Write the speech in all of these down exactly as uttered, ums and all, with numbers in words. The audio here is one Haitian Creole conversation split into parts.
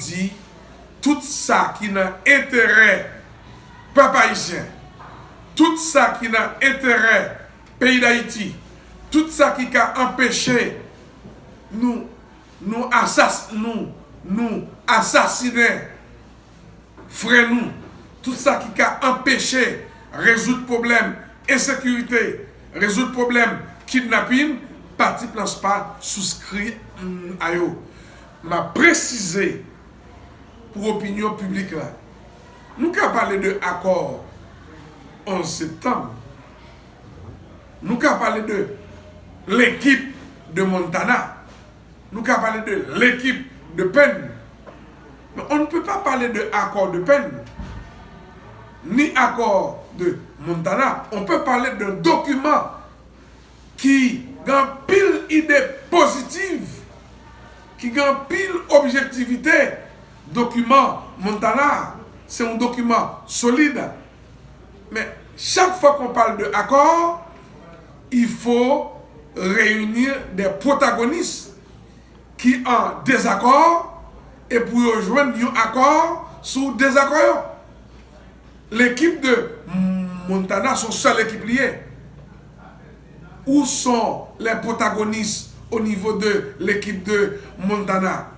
di tout sa ki nan enterè pèp ayisyen, tout sa ki nan enterè peyi Dayiti, tout sa ki ka anpeche nou, nou asas-, nou, nou asasinen frè nou, tout sa ki ka anpeche rezoud pwoblèm ensekirite, rezoud pwoblèm kidnapin, Pati Planspa souskri, mm, a yo. M ap presize pou opinyon piblik la. Nou ka pale de akò onz septanm. Nou ka pale de l'équipe de Montana. Nou ka pale de l'équipe de Penn. Mais on ne peut pas parler de accord de Penn, ni accord de Montana. On peut parler d'un document ki gen anpil ide pozitiv, ki gen anpil objektivite. Dokiman Montana, se yon dokiman solid. Men, chak fwa qu'on parle de accord, il faut réunir des protagonistes ki an dezakò e pou yo jwenn yon akò sou dezakò yo. L'équipe de Montana, se yon sèl ekip li ye. Où sont les protagonistes au niveau de l'équipe de Montana?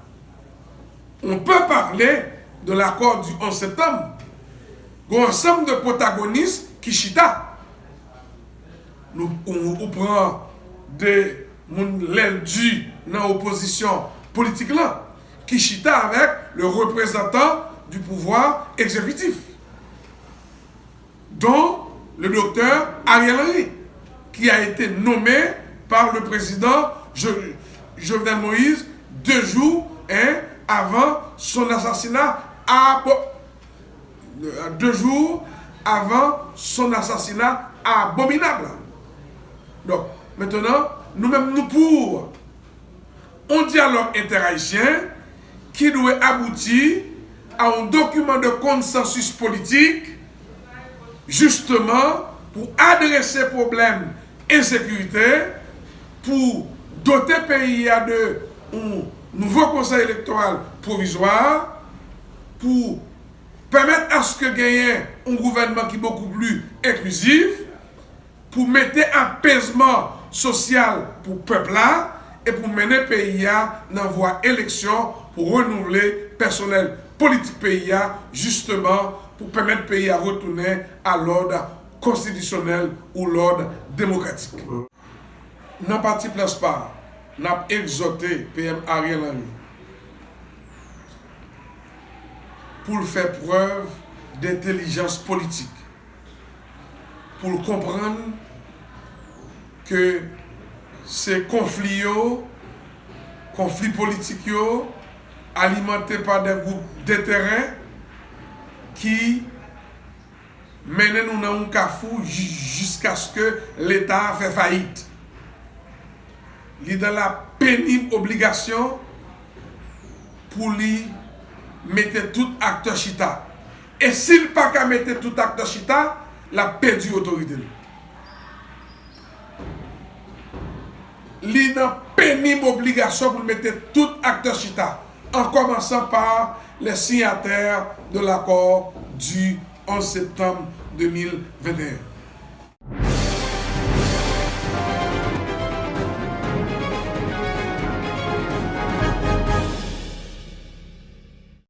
On peut parler de l'accord du onze septanm. Gon ansanm de protagonis ki chita. Nou, ou, ou pran de moun lè l di nan opozisyon politik lan, ki chita avec le représentant du pouvoir exécutif, dont le docteur Ariel Henry, qui a été nommé par le président Jo-, Jovenel Moïse deux jours, hein, avant son assassinat à Bo-, deux jours avant son assassinat abominable. Donk, mentnan, nou menm nou pou yon dyalòg entèayisyen ki dwe abouti a yon dokiman de konsansis politik, jisteman, pou adrese pwoblèm ensekirite, pou dote peyi a de yon nouvo konsèy elektoral pwovizwa, pou pèmèt aske genyen yon gouvènman ki bokou pli enklizif, pou mete apezman sosyal pou pèp la e pou mennen peyi a nan vwa eleksyon pou renouvle pèsonèl politik peyi a, jisteman pou pèmèt peyi a retounen a lòd konstitisyonèl ou lòd demokratik. Nan Pati Planspa, n ap egzòte P M Ariel Henry pou l fè prèv dentèlijans politik, pou l konprann ke se konfli yo, konfli politik yo, alimante pa de gwoup denterè ki mennen nou nan yon kafou ji-, jiskaske Leta a fè fayit. Li nan la pénible obligation pou li mete tout aktè chita. E si l pa ka mete tout aktè chita, l ap pèdi otorite l. Li nan pénible obligation pou l mete tout aktè chita, en commençant par les signataires de l'accord du onze septanm de mil venteyen.